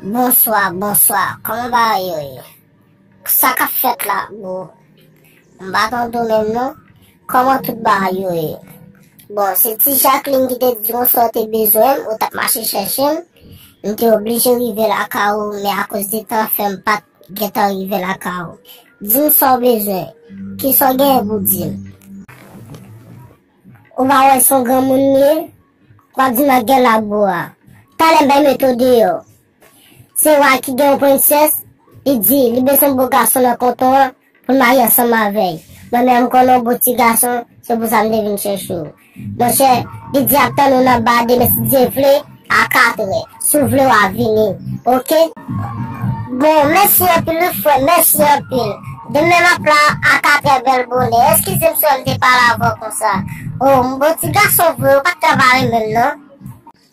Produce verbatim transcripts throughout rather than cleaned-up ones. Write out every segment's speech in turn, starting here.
Bonswa, bonswa. Kòman bagay yo ye? Sa k ap fèt la, bro? M pa tande w menm non. Kòman tout bagay yo ye? Bon, se ti Jacqueline ki te di w sa w te bezwen m, ou t ap mache chèche m. M te oblije rive lakay ou, men akoz de tan fè m pa t gentan rive lakay ou. Di m sa w bezwen. Kisa w genyen pou di m? Ou pa wè se yon granmoun li ye? W ap di m ak gèlabou a. Talè m bay mete w deyò. Se wa ki gen yon prensès, li di li bezwen yon bo gason nan kanton an pou l marye ansanm avè l. Mwen menm m konnen yon bo ti gason, se pou sa m te vin chèche w. Monchè, li di ap tann ou nan ba demen si Dye vle, a katrè. Si w vle w a vini, oke? Bon, mèsi anpil wi frè, mèsi anpil. Demen m ap la a katrè bèl bonè. Eskize m si m te pale avè w konsa. O, m bon ti gason vre, ou pa t ka pa renmen m non.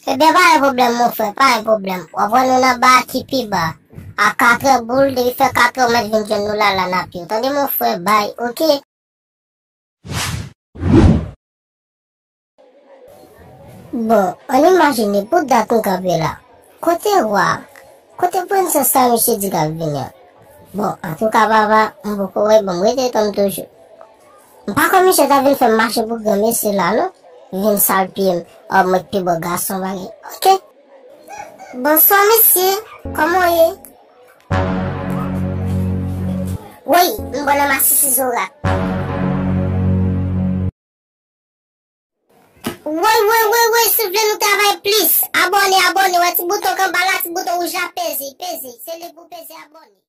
Ebyen, pa gen pwoblèm, mon frè, pa gen pwoblèm. W ap wè nou nan ba a ki pi ba. A katrè boul, depi fè katrè, ou mèt vin jwenn nou la, la n ap ye. Tande, mon frè, bay, oke? Bon, ann imajine, pou dat nou kanpe la. Kote wa? Kote prensès sa misye di k ap vini an? Bon, antouka, papa, m poko wè, bon, m rete tann toujou. M pa kwè misye ta vin fè m mache pou granmesi la, non. Vin sal pye m. Ò, mwen k pi bon gason bagay. Oke. Bonswa, mesye. Kòman w ye? Woy, m bon nan masisi zorak. Woy, woy, woy, woy, si w vle nou travay plis. Abòne, abòne. Wè ti bouton k anba la, ti bouton wouj la, peze, peze. Se li pou peze, abòne.